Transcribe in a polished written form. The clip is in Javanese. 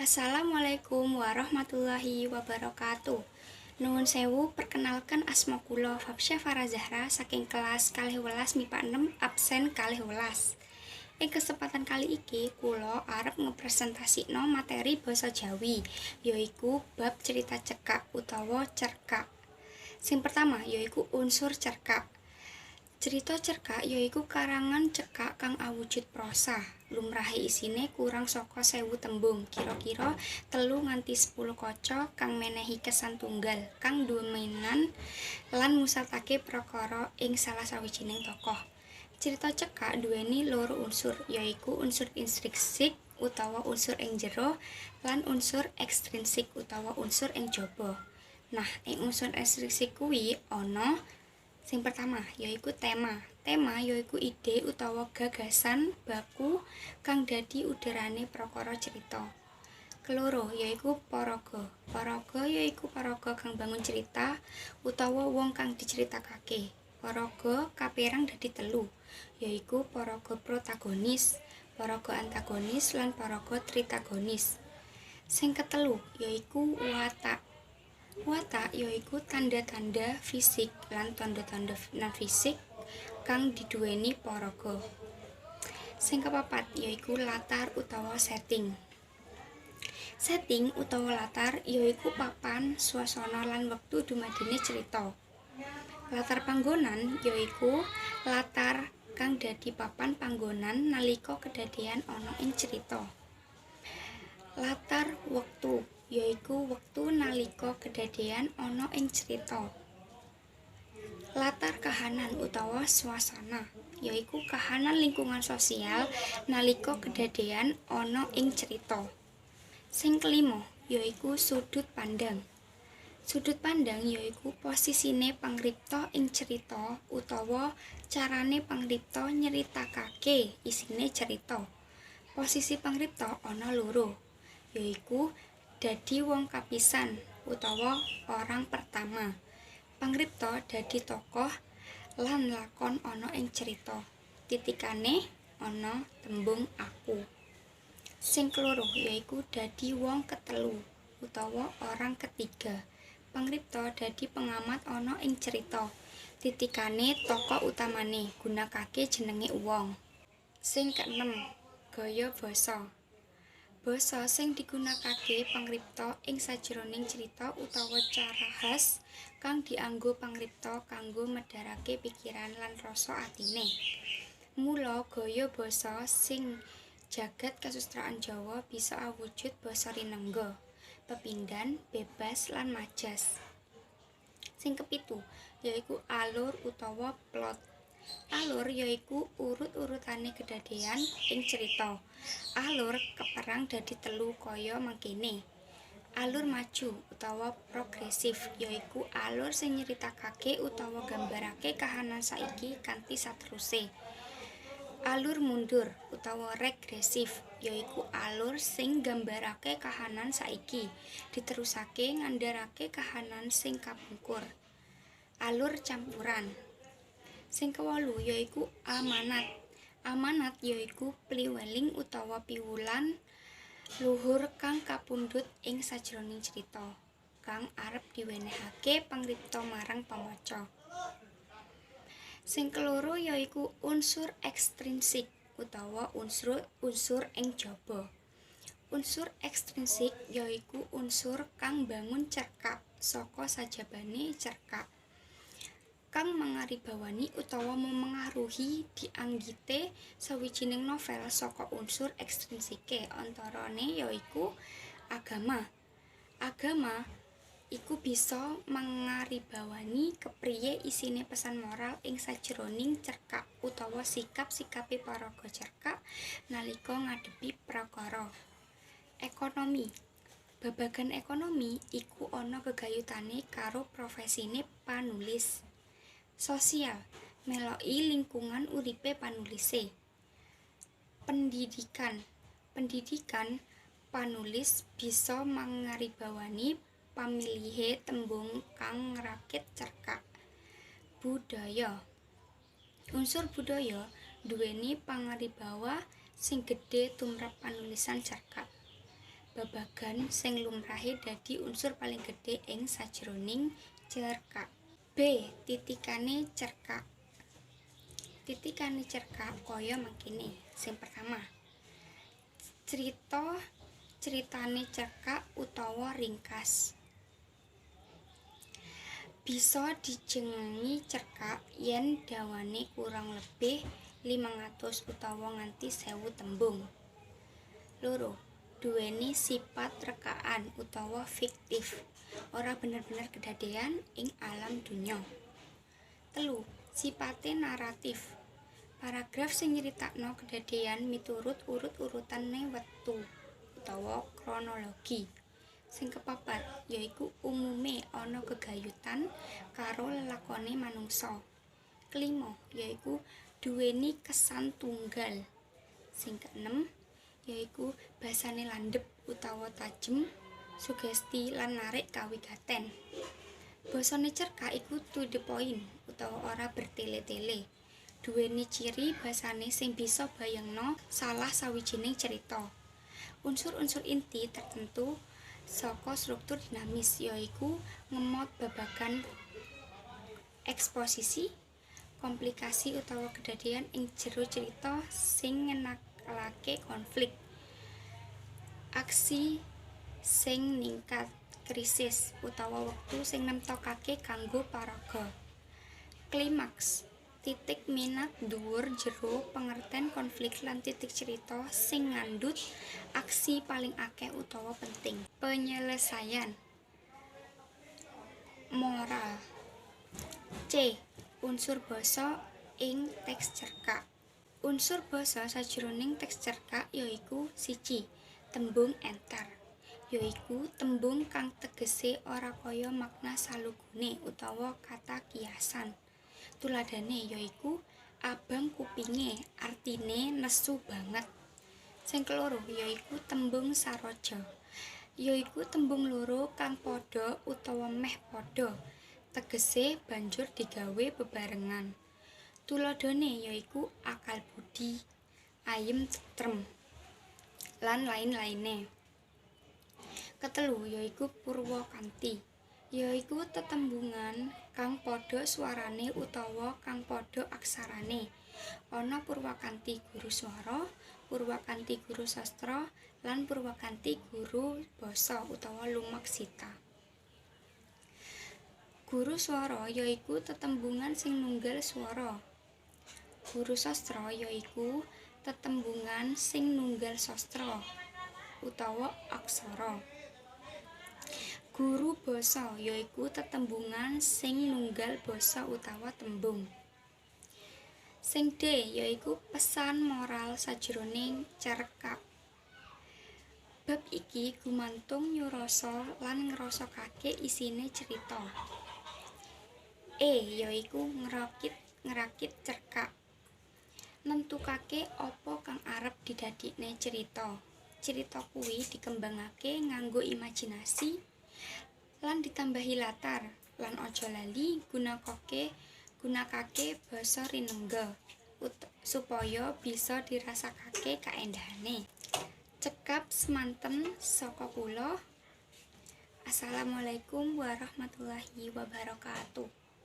Assalamualaikum warahmatullahi wabarakatuh. Nuwun sewu, perkenalkan, asma kula Fabsya Farah Zahra saking kelas 12 MIPA 6 absen 12. Ing kesempatan kali iki kula arep ngepresentasikno materi basa Jawi, yaiku bab cerita cekak utawa cerkak. Sing pertama yaiku unsur cerkak. Cerita cerkak yaiku karangan cekak kang awujud prosa. Lumrahe isine kurang saka 1000 tembung, kira-kira 3 nganti 10 kaca kang menehi kesan tunggal kang dominan lan musatake perkara ing salah sawijining tokoh. Cerita cekak duweni loro unsur, yaiku unsur intrinsik utawa unsur ing jero lan unsur ekstrinsik utawa unsur ing jaba. Nah, ing unsur ekstrinsik kuwi ana sing pertama yaiku tema. Tema yaiku ide utawa gagasan baku kang dadi uderane prakara cerita. Keloro yaiku paraga. Paraga yaiku paraga kang bangun cerita utawa wong kang diceritakake. Paraga kaperang dadi telu, yaiku paraga protagonis, paraga antagonis, lan paraga tritagonis. Sing ketelu yaiku watak. Watak yaiku tanda-tanda fisik lan tanda-tanda non fisik kang diduweni paraga. Sing kepapat yaiku latar utawa setting. Setting utawa latar yaiku papan, swasana lan wektu dumadine cerita. Latar panggonan yaiku latar kang dadi papan panggonan nalika kedadean ana ing cerita. Latar wektu yaiku wektu nalika kedadean ana ing cerita. Latar kahanan utawa swasana yaiku kahanan lingkungan sosial nalika kedadean ana ing cerita. Sing kelima yaiku sudut pandang. Sudut pandang yaiku posisine pangripta ing cerita utawa carane pangripta nyeritakake isine cerita. Posisi pangripta ana loro, yaiku dadi wong kapisan utawa orang pertama. Pangripta dadi tokoh lan lakon ana ing cerita. Titikane ana tembung aku. Sing keloro yaiku dadi wong ketelu utawa orang ketiga. Pangripta dadi pengamat ana ing cerita. Titikane tokoh utamane, gunakake jenenge wong. Sing keenem, gaya basa. Basa sing digunakake pangripta ing sajroning cerita utawa cara khas kang dianggo pangripta kanggo medharake pikiran lan rasa atine. Mula gaya basa ing jagad kasustraan Jawa bisa awujud basa rinengga, pepindhan, bebas lan majas. Sing kepitu yaiku alur utawa plot. Alur yaiku urut-urutane kedadean ing cerita. Alur keperang dadi telu kaya mangkene. Alur maju utawa progresif yaiku alur sing nyritakake utawa nggambarake kahanan saiki kanthi sateruse. Alur mundur utawa regresif yaiku alur sing nggambarake kahanan saiki diterusake ngandharake kahanan sing kapungkur. Alur campuran. Sing kewolu yaiku amanat. Amanat yaiku piweling utawa piwulang luhur kang kapundhut ing sajroning cerita kang arep diwenehake pangripta marang pamaca. Sing keloro yaiku unsur ekstrinsik utawa unsur unsur ing jaba. Unsur ekstrinsik yaiku unsur kang mbangun cerkak saka sajabane cerkak, kang mangaribawani utawa memengaruhi dianggite sawijining novel saka unsur ekstrinsike, antarane yaiku agama. Agama iku bisa mangaribawani kepriye isine pesan moral ing sajroning cerkak utawa sikap-sikape paraga cerkak nalika ngadepi prakara. Ekonomi. Babagan ekonomi iku ana gegayutane karo profesine panulis. Sosial meloki lingkungan uripe panulise. Pendidikan. Pendidikan panulis bisa mangaribawani pamilihe tembung kang ngrakit cerkak. Budaya. Unsur budaya nduweni pangaribawa sing gedhe tumrap panulisan cerkak. Babagan sing lumrahe dadi unsur paling gedhe ing sajroning cerkak. B. Titikane cerkak. Titikane cerkak kaya mangkene. Sing pertama, crita critane cekak utawa ringkas. Bisa dijenengi cerkak yen dawane kurang lebih 500 utawa nganti 1000 tembung. Loro, duweni sipat rekaan utawa fiktif, ora bener-bener kedadean ing alam dunya. Telu, sipate naratif. Paragraf sing nyritakno kedadean miturut urut-urutane wektu utawa kronologi. Sing kepapat yaiku umume ana gegayutan karo lelakone manungsa. Kelima yaiku duweni kesan tunggal. Sing keenem yaiku basane landhep utawa tajem, sugesti lan narik kawigaten. Basane cerkak iku to the point utawa ora bertele-tele. Duweni ciri basane sing bisa bayangno salah sawijining cerita. Unsur-unsur inti tertentu saka struktur dinamis yaiku ngemot babagan eksposisi, komplikasi utawa kedadean ing jero cerita sing ngenakalake konflik, aksi sing ningkat, krisis utawa wektu sing nemtokake kanggo paraga. Klimaks, titik minat dhuwur jero pengerten konflik lan titik cerita sing ngandhut aksi paling akeh utawa penting. Penyelesaian moral. C. Unsur basa ing teks cerkak. Unsur basa sajroning teks cerkak yaiku 1. Tembung enter, yaiku tembung kang tegese ora kaya makna salugune utawa kata kiasan. Tuladhane yaiku abang kupinge artine nesu banget. Sing keloro yaiku tembung saroja, yaiku tembung loro kang padha utawa meh padha, tegese banjur digawe bebarengan. Tuladhane yaiku akal budi, ayem tentrem, lan lain-laine. Ketelu yaiku purwakanti, yaiku tetembungan kang padha swarane utawa kang padha aksarane. Ana purwakanti guru swara, purwakanti guru sastra, lan purwakanti guru basa utawa lumaksita. Guru swara yaiku tetembungan sing nunggal swara. Guru sastra yaiku tetembungan sing nunggal sastra utawa aksara. Guru basa yaiku tetembungan sing nunggal basa utawa tembung. Sing D yaiku pesan moral sajroning cerkak. Bab iki gumantung nyurasa lan ngrasakake isine cerita. E yaiku ngrakit cerkak. Nentukake apa kang arep didadekne cerita. Cerita kuwi dikembangake nganggo imajinasi lan ditambahi latar lan aja lali gunakake basa rinengga supaya bisa dirasakake kaendahane. Cekap semanten saka kula. Assalamualaikum warahmatullahi wabarakatuh.